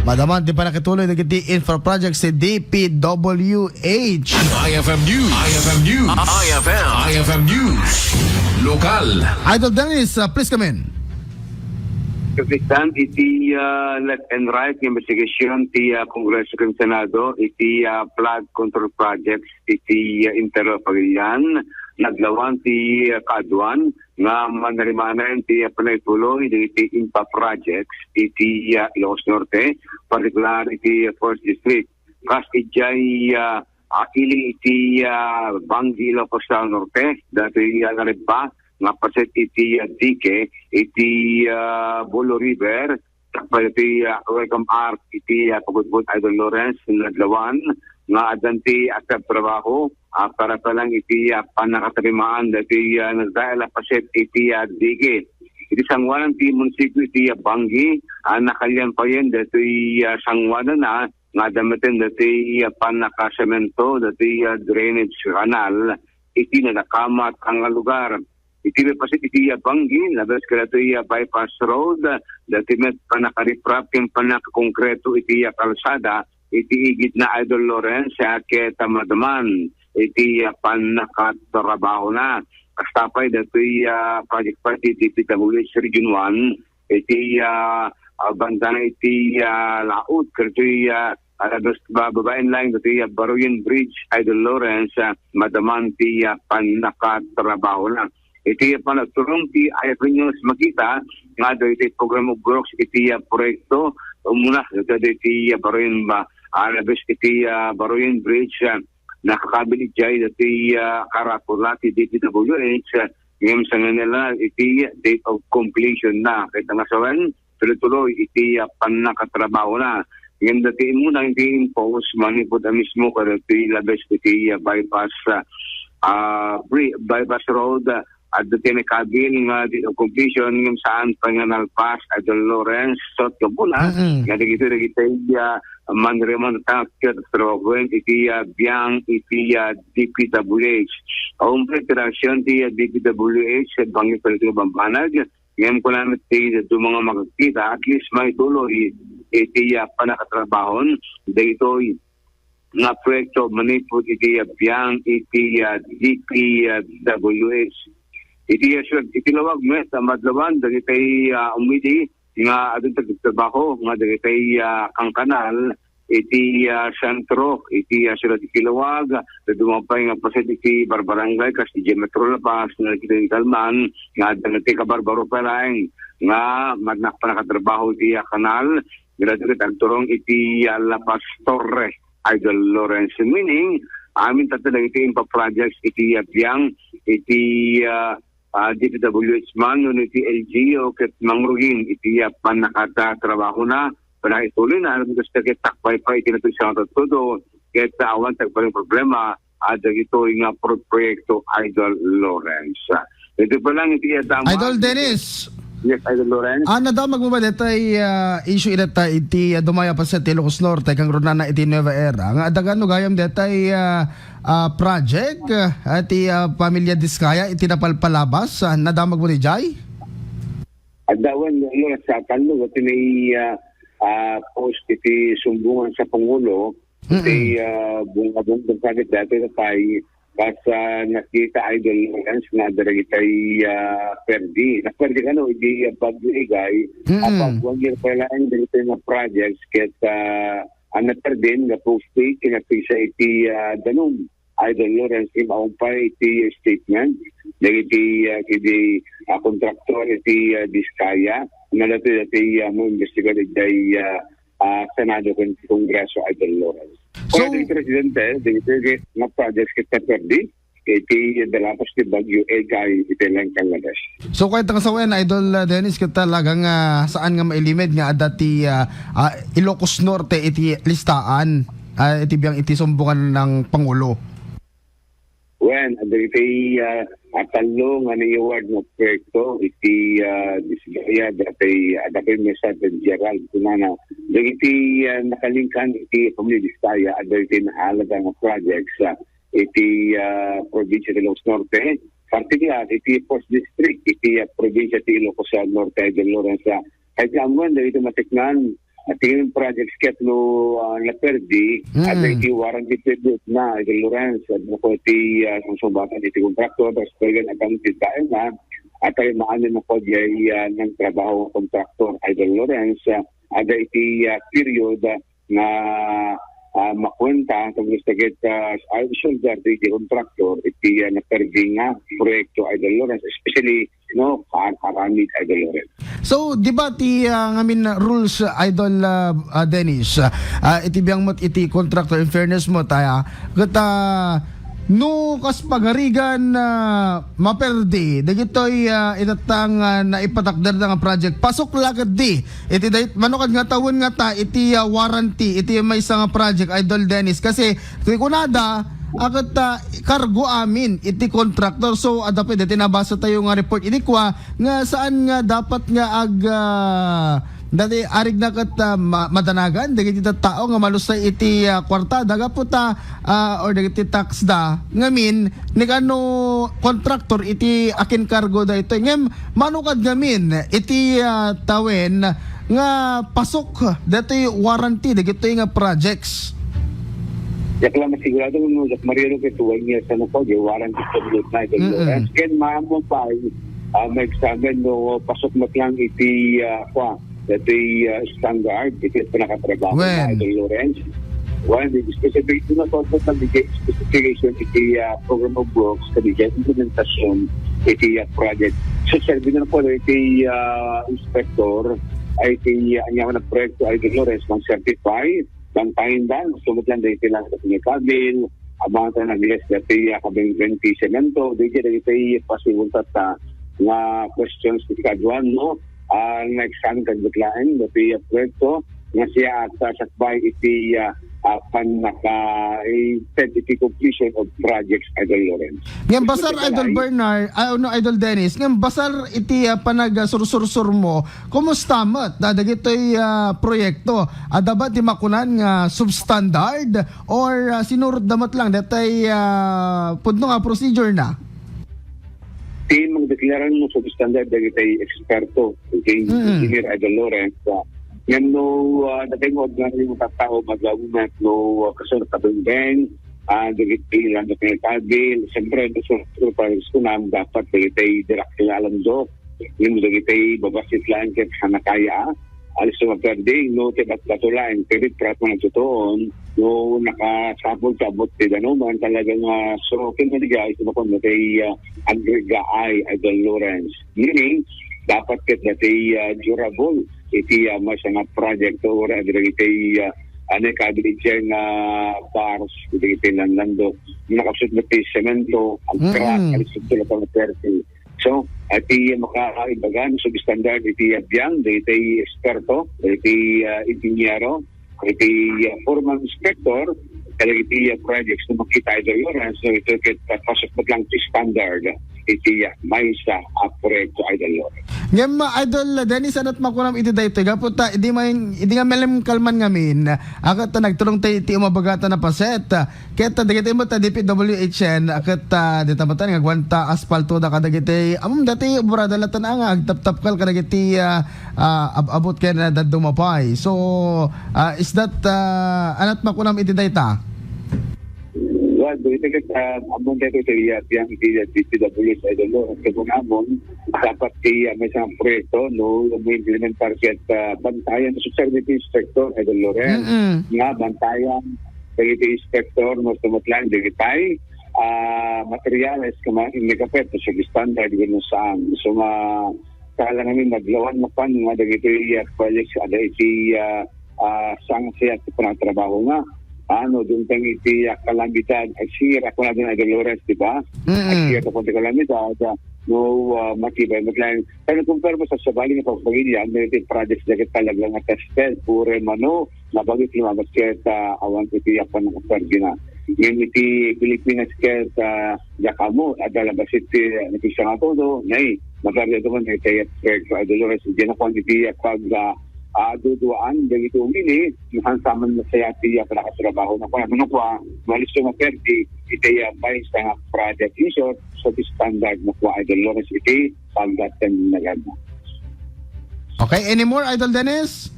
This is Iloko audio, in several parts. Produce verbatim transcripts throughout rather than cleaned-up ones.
Madama ti pannakituloy dagiti infra projects ti D P W H. I F M News. I F M News. I F M. I F M News. Lokal. Idol Dennis, uh, please come in. Kapitan, iti, ah, left and right nga investigasyon ti, ah, Kongreso ken Senado iti, ah, flood control projects iti, ah, Interior Pagadian, nadlawan ti, ah, kaaduan nga manarimanen ti, ah, panagtuloy dagiti infra projects iti, ah, Ilocos Norte, partikular iti, ah, First District. Kas idiay, ah, ah, ili iti, ah, Bangui, Ilocos Norte, datoy, ah, naribba nga paset iti, ah, dike iti, ah, Bolo River, sakbay iti, ah, welcome arch iti, ah, pagudpod, Idol Lawrence, nadlawan nga addan ti agtrabtrabaho, ah, para pa lang iti, ah, pannakatarimaan dati, ah, nagdael a paset iti, ah, dike. Iti sangoanan ti munisipio iti, ah, Bangui, ah, nakalian payen dati, ah, sangoanan na nga adda metten dati, ah, pannakasemento dati, ah, drainage canal iti nadakamat a nga lugar. Iti may paset iti, ah, Bangui, labes kadatoy, ah, bypass road, dati met pannakariprap ken pannakakongkreto iti, ah, kalsada iti igidna, Idol Lawrence, ah, ket, ah, madaman iti, ah, pannakatrabahona. Kasta pay datoy, ah, project pa iti D P W H Region one, iti, ah, ah, bandana iti, ah, laot, kadatoy, ah, ah, labes ba-, babaen laeng datoy, ah, Baroyen Bridge, Idol Lawrence, ah, madaman ti, ah, pannakatrabahona. Iti panagturong ti I F News makita nga dagiti program of works iti, ah, proyekto, umuna, dagiti, ah, Baroyen ba, ah, labes iti, ah, Baroyen Bridge, ah, nakakabil idiay dati, ah, karatula ti D P W H, ah, ngem sanganela iti date of completion na. Ket nga sawen, tuloy-tuloy iti, ah, pannakatrabaho na. Ngem dati immuna iti impose manipud a mismo kadagiti labes iti, ah, bypass, ah, ah, bri-, bypass road, ah, adda ti nakabil nga date of completion ngem saan pa nga nalpas, Idol Lawrence, sut gapuna Mm-mm. nga dagiti, dagiti, ah, manremonta ket trabahoen iti, ah, biang iti, ah, D P W H. Awan pa ti reaksyon ti, ah, D P W H ket bangin pa iti bambanag, ngem kuna met ti dadduma nga makakita, at least maituloy iti, ah, pannakatrabahon daytoy nga proyekto manipud iti, ah, biang iti, ah, D P W H. Iti, ah, siyudad iti Laoag met, ah, madlawan dagiti, ah, umidi nga adun ti agtrabaho nga dagiti, ah, kangkanal iti, ah, sentro iti, ah, siyudad iti Laoag, dadduma pay nga paset iti barbarangay kas iti Metro La Paz, nga iti Calman, nga adda ti kabarbaro pay laeng nga mad-, pannakatrabaho iti, ah, kanal, nga dagiti agturong iti, ah, La Paz Torre, Idol Lawrence. Meaning, amin tatlo dagiti infra projects iti, ah, biang iti, ah, ah, D P W H man wenno iti L G U ket mangrugin iti, ah, pannakatrabahona, pannakaituloyna, kas ket sakbay pa iti natuloy nga todo, ket, ah, awan ti agbalin problema, ah, dagitoy nga pro-, proyekto, Idol Lawrence. Ito pa lang iti, ah, tama. Idol Dennis. Yes, Idol Lawrence. Ah, nadamag mo ba detay, ah, issue ita iti, ah, dumaya pa sa Ilocos Norte, kang runana iti Nueva Era? Nga adagan no gayam detay, ah, ah, project, ah, ti, ah, Pamilya Diskaya iti napalpalabas, ah, nadamag mo ni Jai? Adda wen, no, sa tanlo, iti may, ah, ah, post iti sumbungan sa Pangulo, iti, Mm-mm. ah, bunga-bunga sa dati patay, kas, ah, nakita, Idol Lawrence, nga dagitay, ah, perdi. Naperdi kano, iti, ah, Bagyo Egay, Mm-mm. apag one year pa lang dagitay nga projects, ket, ah, ang naperdin nga post iti kinapisa iti, ah, danum. Idol Lawrence, imaon pa iti statement dagiti, ah, iti, ah, kontraktor iti, ah, Diskaya, nga dati, dati, ah, mo investigar iti, ah, ah, Senado ken Kongreso, Idol Lawrence. So, kaya iti presidente, dagiti nga projects ket perdi, iti dalapos ti Bagyo Egay iti lengkan nga des. So, kaya tang sawen, Idol, ah, Dennis, ket talaga nga saan nga mailimid nga adda ti, ah, ah, Ilocos Norte iti listaan, ah, iti biang iti sumbungan ng Pangulo. Wen, adda iti, ah, ah, tallo nga ni-award nga proyekto iti, ah, Diskaya, dati, ah, dati Mesa ken Gerald, kunana. Dagiti, ah, nakalingkan iti pamilya Diskaya, adda iti naalaga nga projects, ah, iti, ah, probinsya ti Ilocos Norte, partikular iti First District iti, ah, probinsya ti Ilocos Norte, Idol Lawrence, ah, kay ti ammoen dagiti matiknan, Iti projects ket no, ah, naperdi, Mm. adda iti warranty period na, Idol Lawrence, adda ko iti, ah, sungsungbatan iti kontraktor, tapos pwede na kami titaen na, at ay maanin na ko di ay, ah, ng trabaho ng kontraktor, Idol Lawrence, ah, adda iti, ah, period, ah, nga, ah, makuwenta, tapos ket, ah, ay shoulder iti kontraktor, iti, ah, naperdi nga proyekto, Idol Lawrence, especially no, ar-, aramid, Idol Loren. So, di ba ti, ah, ngamin rules, Idol, ah, ah, Dennis, ah, iti biang met iti contractor, in fairness met, aya, ket, ah, no kas pagarigan, ah, maperdi dagitoy, ah, itattang, ah, naipatakder nga project, pasok la ketdi iti dayt-, mano kad nga tawen nga ta iti, ah, warranty iti maysa nga project, Idol Dennis, kasi ti kunada, a ket, ah, kargo amin iti kontraktor. So, adda pay dati nabasa tayo nga report idi kua nga saan nga dapat nga ag, ah, dati arig na ket, ah, ma-, madanagan dagiti tattao nga malusay iti, ah, kuartada gapu ta, ah, or dagiti tax da ngamin ni kano kontraktor iti akinkargo daytoy. Ngem mano kad ngamin iti, ah, tawen nga pasok daytoy warranty dagitoy nga projects. Diak la masigurado no diak mariro ket one year sa nako, di warranty period na iti Mm-mm. Lawrence. Ken maammo pay, ah, ma-examine no pasok met lang iti, ah, kwa, iti, ah, standard, iti panakatrabaho Wen. Na iti Lawrence. Well, the specific, di na po po kami kay specification iti, ah, program of works, kami kay implementasyon iti, ah, project. So, serbi na po iti, ah, inspector, ay iti, ah, anya na proyekto ay iti Lawrence, mang certify, bang paindan, sumutlan da iti lang sa pinikabil, abang tayo nag-list dati, ah, kabing twenty semento, di dyan iti possible ta nga questions ti kaduan, no? Ah, next time, kadbutlaen, dati, ah, proyekto, nga siya at, ah, sakbay iti, ah, ah, pannaka, eh, iti completion of projects, Idol Lawrence. Ngem basar, Idol Bernard, ah, no, Idol Dennis, ngem basar iti, ah, panagsursursur mo, kumusta met da dagitoy, ah, proyekto? Adda ba ti makunan nga substandard or, ah, sinurot da met lang datay, ah, pudno nga procedure na? Ti mangdeklara no substandard dagitay eksperto, okay? Mm. Engineer Idol Lawrence, ah, ngem no, ah, datay nga ordinaryo nga tattao, madlaw met no, ah, kasunod kabengbeng, ah, dagiti landok nga itabil, siyempre, no, so, so, pares ko na, dapat dagitay dirak nga alamdok, ngem dagitay babassit laeng ket hanakaya, ah, alis so maperdi, no, ti batbato laeng, pero prat mo nagtutuon, no, nakasapul sa abot ti danuman, talaga nga, so, kinaliga, ito na po, natay, ah, agregaay, Idol Lawrence. Meaning, dapat ket natay, ah, durable, iti, ah, maysa nga project, o, ura, agregitay, ah, ane, kabilit siya nga bars, iti, iti, landok. Nakapsut mo ti semento, ang Mm. crack, ang ito na po, maperdi. So, iti makakaibagan, so, standard iti biang, iti eksperto, iti, ah, ingenyero, iti, ah, foreman inspector, kadagiti, ah, projects no makita, Idol Lawrence, no, ito ket, ah, pasok met lang ti standard iti, ah, maysa a proyekto, Idol Lawrence. Ngem, ah, Idol Dennis, anat makunam iti daytoy? Gapu ta, idi may, idi nga malimkalman ngamin, akat ta nagtulong tayo iti umabagatan a paset, ah, Ket, ah, dagiti met, ah, D P W H N, ah, ket, ah, dita met nga agwan ta aspalto da kadagiti, ammom dati obrada latta nga agtaptapkal kadagiti, ah, ah, ab-, abot ken, ah, dadduma pay. So, ah, is that, ah, anat makunam iti dayta? Well, dagiti ket, ah, ammom dati iti, ah, biang iti, ah, D P W H, I don't know, ket kun ammom, dapat ti, ah, maysa nga proyekto, no, mo implementar ket, ah, bantayan, so, service inspector, Idol Lawrence, Mm-mm. nga bantayan, dagiti inspector, no, sumutlan, dagitay, ah, materials, kuma-, inikapet, so, standard, wenno saan. So, ma-, kailangan mi madlawan mapan nga dagiti, ah, projects, ada iti, ah, ah, sangsiat ti panatrabaho nga. Ano, dun tang iti, ah, kalamidad, ay, sira ko na din, Idol Lawrence, di ba? Mm-mm. Ay, sira ko ti kalamidad, ah, no, ah, matibay, matlang. Pero kung pero sa sabali nga pagpagilya, may iti projects na talaga nga tested, pure mano, Nabagit ti mamasket, ah, awan iti apan nga pwerte na. Ngem iti Pilipinas ket, ah, diak ammo, adda la bassit ti, ah, nagpigsa nga todo, nay, magarya duman iti proyekto, Idol Lawrence, diyan ako iti pag, ah, ah, duduaan, dagiti umili, masansaman masaya ti, ah, panakatrabaho na kuan, ano kuan, malis yung maperte, iti, ah, maysa nga project, in short, sa standard na kuan, Idol Lawrence, iti pagdating na ganda. Okay, any more, Idol Dennis?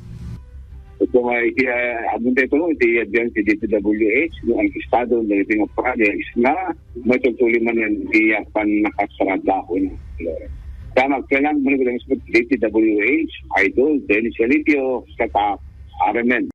Ito nga iti, ah, adun tayo iti adyan ti D P W H, no, ang estado ng living of projects na may tutuli man yan iti pannakasarada ko na. Kaya magkailangan mo na sa D P W H, Idol, Dennis Alipio, sa ta, Aramen.